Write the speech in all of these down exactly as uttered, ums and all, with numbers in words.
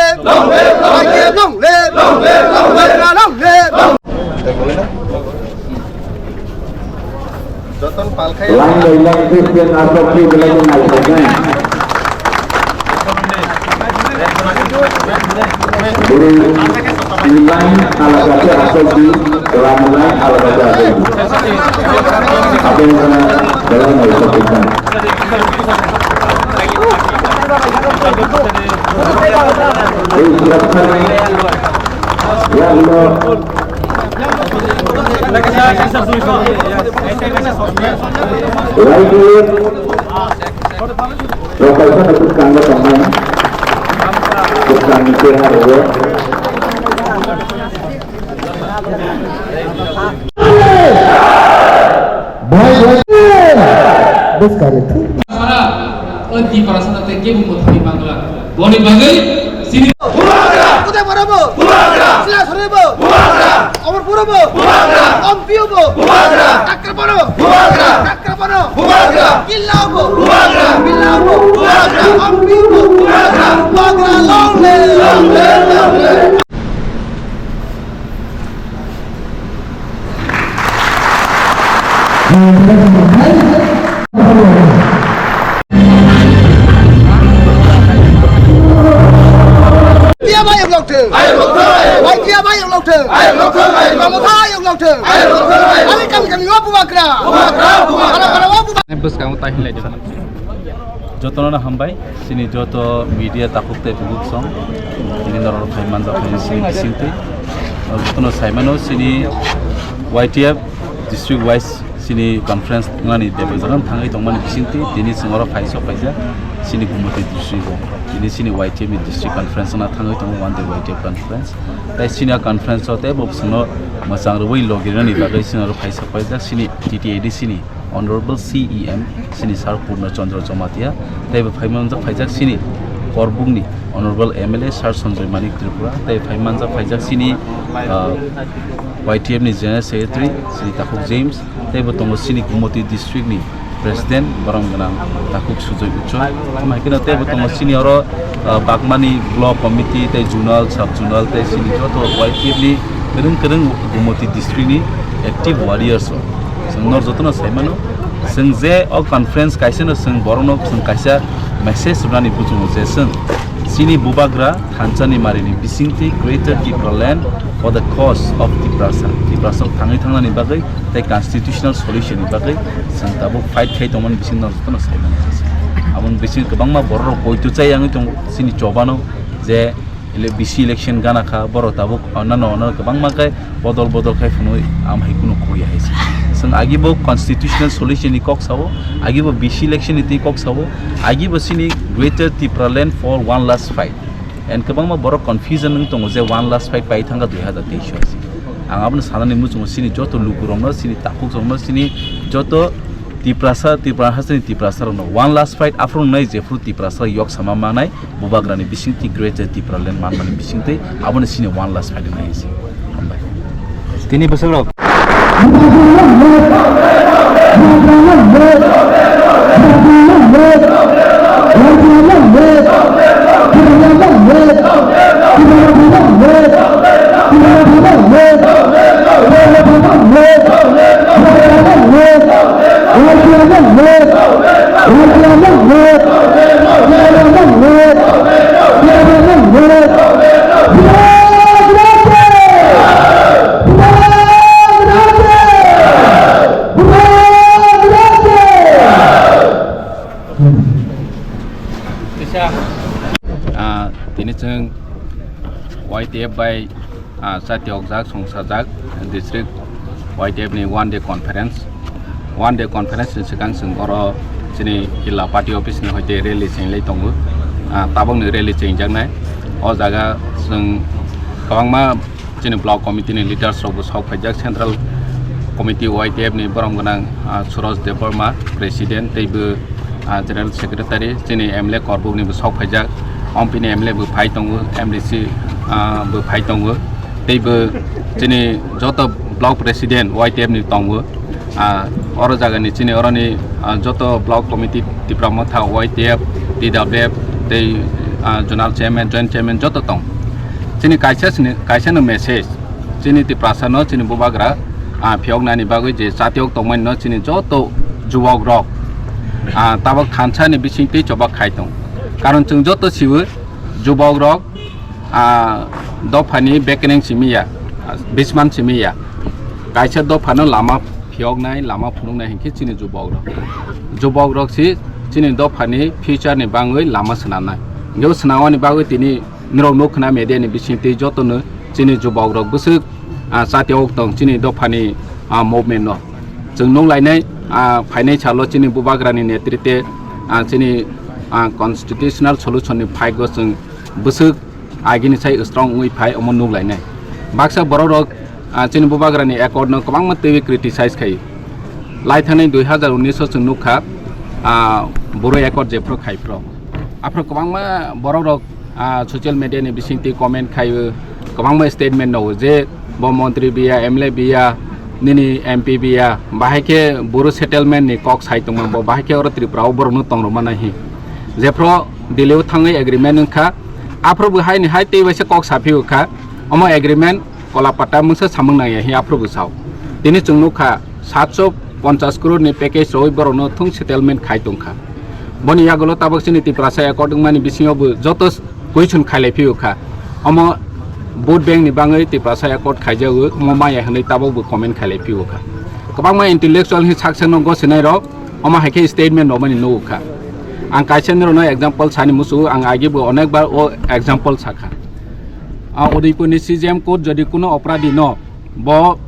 live! Long live! Long live! Long live! Long live! Long live! Long live! Joton palkhai. Line by line, Christian Arthur Tree Village nai thangkha. Bwrwi ni line alagase aswk di, kwlani line alagase aswk di. Aboni belai nai thangkha. Ei surakha ni yang lo. Laibir rok kaisa no bwskango tongnai. Bwskangni cheha rwo. Bwskangni thwi. Sara, o di parasana te kebo mo thwi mangla. Boni bagwi sini. Bubagra! Udaipur bo! Bubagra! Silasori bo! Bubagra! Amarpur bo! Bubagra! Ompi bo! Bubagra! Kakrabano! Bubagra! Kakrabano! Bubagra! Killa bo! Bubagra! Killa bo! Bubagra! Ompi bo! Bubagra! Bubagra! Long live! Long live! Long live! Tiya bai uklok thung. Bai tiya bai uklok thung. Bai tiya bai uklok thung. Bai tiya bai uklok thung. Bai tiya bai uklok thung. Bai tiya bai uklok thung. Bai tiya bai uklok thung. Bai tiya bai uklok thung. Bai tiya bai uklok thung. Bai tiya bai uklok thung. Bai tiya bai uklok thung. Bwskango tai hinlai di. Jotono hambai, chini joto media takhuk tei bukhuk song, tini norok phai manjak phai chini bisingtwi. Jotono saimano chini Y T F district wise chini conference nani bebak jaga thangwi tongmani bisingtwi, tini chwng oro phai sok phaijak chini Gumoti district o. Tini chini Y T F ni district conference na thangwi tongo, one day Y T F conference. Tai chini a conference o tei bo chwngno mwchang rwui logirnani bagwi chwng oro phai sok phaijak chini T T A D C ni Honorable C E M chini Sir Purna Chandra Jamatia, tei bo phai manjak phaijak chini Korbukni Honorable M L A Sir Sanjoy Manik Tripura, tei phai manjak phaijak chini, ah, Y T F ni General Secretary chini Takhuk James, tei bo tongo chini Gumoti District ni President borom gwnang Takhuk Sujoy Uchoi. Tamo hai kheno tei bo tongo chini oro, ah, Bagmani Block Committee tei Zonal, Sub Zonal tei chini joto Y T F ni kwrwng kwrwng Gumoti District ni active warriors rok. Chwng nor jotono sai mano, chwng je o conference kaisa no chwng borokno chwng kaisa message rwnani buchungo je chwng chini bubagra thansa ni mari ni bisingtwi Greater Tipraland for the cause of Tiprasa, Tiprasa rok thangwi thangnani bagwi tei constitutional solution ni bagwi chwng tabuk fight khai tongmani bising nor jotono sai mano. Aboni bising kwbangma borok rok poito chai yangwi tongo chini chobano je ele-, B C election gana kha, borok tabuk, ah, nano, nano kwbangma khe bodol bodol khai phunui, am hai kunu khuya hai se. Chwng agi bo constitutional solution ni kok sao, agi bo B C election ni twi kok sao, agi bo chini Greater Tipraland for one last fight. And kwbangma borok confusion wng tongo je one last fight pai thangkha dui hazar teis o hai se. Ang abono sanani muchungo chini joto lukurokno, chini takhukrokno, chini joto Tiprasa, Tipra hasteni Tiprasa rokno one last fight aphuru nai jephuru Tiprasa yok sama manai. Bubagrani bisingtwi Greater Tipraland manmani bisingtwi aboni sini one last fight nai se. Hambai. Tini bwswk rok. Tini chwng Y T F bai, ah, chati okjak, songchajak district Y T F ni one day conference. One day conference ni swkang chwng oro chini Hilla Party Office ni hoite rally chenglai tongo. Ah, tabok ni rally chengjaknai. O jaga chwng kwbangma chini block committee ni leaders rok bo sok phaijak, central committee Y T F ni borom gwnang, ah, Suraj Debbarma, president, tei bo, ah, general secretary, chini M L A Korbuk ni bo sok phaijak, Ompini M L A bo phai tongo, M D C, ah, bo phai tongo, tei bo chini joto block president Y T F ni tongo. Ah, oro jaga ni chini oroni, ah, joto block committee, Tipra Motha, Y T F, T W F, tei, ah, zonal chairman, joint chairman joto tong. Chini kaisa sini, kaisa no message, chini Tiprasa no, chini bubagra, ah, phiyok nani bagwi je chatiok tongmani no chini joto jubok rok, ah, tabok thansa ni bising tei chobak khai tong. Karon chwng joto siwi jubok rok, ah, dophani bekereng simi ya, bisman simi ya. Kaisa dophano lama phiyoknai, lama phunuknai hinkhe chini jubok rok. Jubok rok si chini dophani future ni bangwi lama swnamnai. Hinkhe o swnamani bagwi tini norok nuk khna media ni bising twi jotono chini jubok rok bwswk, ah, chati ok tong chini dophani, ah, movement no. Chwng nuk lainai, ah, phainai salo chini bubagrani netrite, ah, chini, ah, constitutional solution ni fight go chwng bwswk agini sai strong wngwi phai omo nuk lainai. Baksa borok rok, ah, chini bubagrani accord no kwbangma twiwi criticize khai. Lai thangnai dui hazar unnish o chwng nukha, ah, boroi accord jephru khai phro. Aphro kwbangma borok rok, ah, social media ni bising twi comment khai, kwbangma statement no je bo montri biya, M L A biya, nini M P biya, bahai khe boro settlement ni kok sai tongma bo, bahai khe oro Tripura o borok no tong rwma nai hi. Jephro Delhi o thangwi agreement wngkha, aphro bo hai ni hai tei waisa kok saphi kha, omo agreement kola pata mungsa samung nangya hi aphro bo sao. Tini chwng nukha satso ponchas crore ni package roi borok no thung settlement khai tongkha. Boni yagulo tabok chini Tiprasa accord wngmani bisingo bo joto question khailai phio kha. Omo vote bank ni bangwi Tiprasa accord khaijago, omo maya hwnwi tabok bo comment khailai phio kha. Kwbangma intellectual hi sak sakno gosinai rok omo hai khe statement rwmani nugo kha. Ang kaisa nirokno example sani musugo, ang agi bo onek bar o example sakha. A Udaipurni C J M court jodi kuno opradi no bo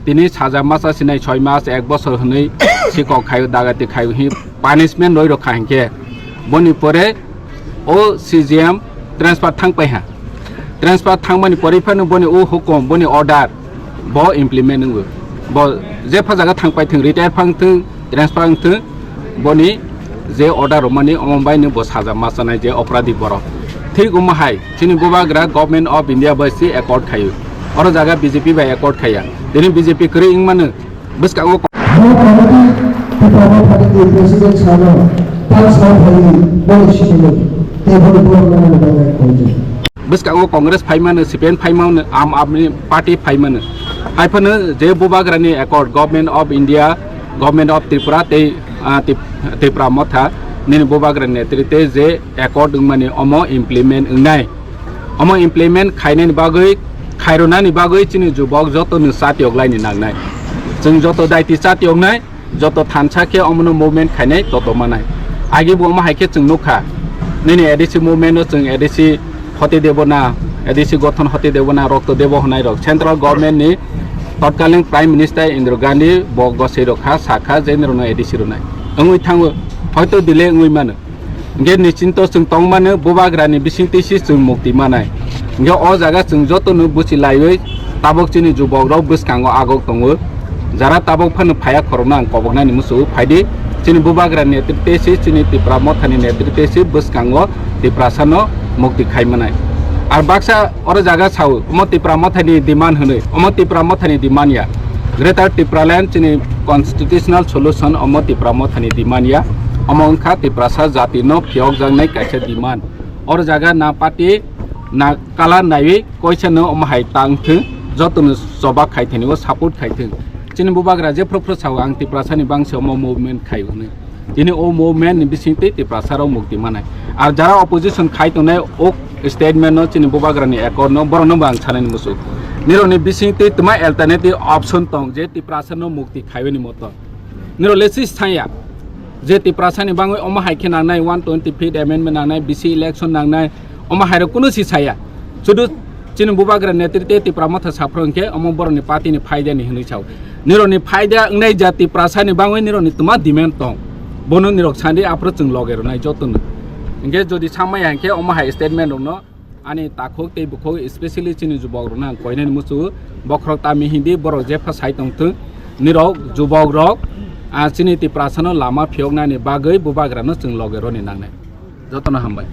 tini saja masa sinai soi mas ek bosor hwnwi sikok khayo, dagati khayo hi punishment roi rokha hinkhe boni pore o C J M transfer thang pai ha. Transfer thangmani pore phano boni o hukum, boni order bo implement wngo. Bo je pha jaga thang pai thung, retire phang thung, transfer wng thung, boni je order rwmani omo bai no bo saja ma chanai je opradi borok. Thik omo hai chini bubagra Government of India bai si accord khaio. Oro jaga B J P bai accord khaiya. Tini B J P kwrwi wng mano. Bwskango Bo committee Tipra Mothani president sano tak sa phaiwi boni simi table borok nangani bagwi khaijak. Bwskango Congress phaimano, C P M phaimano, Aam Aadmi Party phaimano. Haiphano je bubagrani accord, Government of India, Government of Tripura tei, ah, Tip-, Tipra Motha nini bubagrani netrite je accord wngmani omo implement wngnai. Omo implement khainani bagwi, khairwnani bagwi chini jubok joto no chati oklaini nangnai. Chwng joto daiti chati oknai, joto thansa khe omono movement khainai, toto manai. Agi bo omo hai khe chwng nukha. Nini A D C movement no chwng A D C Hoti Debona, A D C gothon Hoti Debona, Rokto Debo hwnai rok. Central government ni totkaling Prime Minister Indira Gandhi bo gosei rok kha, sakha je nirokno A D C rwnai. Wngwi thango, hoito delay wngwi mano. Hinkhe nischinto chwng tongmano bubagrani bisingtwi se chwng mukti manai. Hinkhe o jaga chwng jotono buchi laiwi tabok chini jubokrok bwskango agok tongo. Jara tabok phano phaiya khorokno ang koboknani muchungo phaidi. Chini bubagrani netrite se, chini Tipra Mothani netrite se bwskango Tiprasano mukti khai manai. Ar baksa oro jaga sao, omo Tipra Mothani demand hwnwi, omo Tipra Mothani demand ya. Greater Tipraland chini constitutional solution omo Tipra Mothani demand ya. Omo wngkha Tiprasa jatino phiyokjaknai kaisa demand. Oro jaga na party na color naiwi koisano omo hai tang thung, jotono choba khai thani o support khai thung. Chini bubagra jephru phru sao ang Tiprasani bangsi omo movement khai hwnwi. Tini o movement ni bisingtwi Tiprasa rok mukti manai. Ar jara opposition khai tongnai o statement no chini bubagrani accord no borokno bo ang sanani muchungo. Nirokni bisingtwi twma alternative option tong je Tiprasa no mukti khaiwi ni moto. Nirok le sis thangya je Tiprasa ni bangwi omo hai khe nangnai one twenty fifth amendment nangnai, B C election nangnai, Omo hairok kunu si saya. Sudu chini bubagra netritwe Tipra Motha saphuru hwnkhe omo borokni party ni phaida ni hinwi sao. Nirokni phaida wngnai jati Tiprasa ni bangwi nirokni twma demand tong. Bono nirok sandi aphuru chwng loge rwnai jotono. Hwnkhe jodi samaya hwnkhe omo hai statement rokno ani takhuk tei bukhuk, especially chini jubok rokno ang koinani muchungo, bokhorok tami hindi borok jepha sai tongthung, nirok jubok rok, ah, chini Tiprasa no lama phiyoknani bagwi bubagra no chwng loge roni nangnai. Jotono hambai.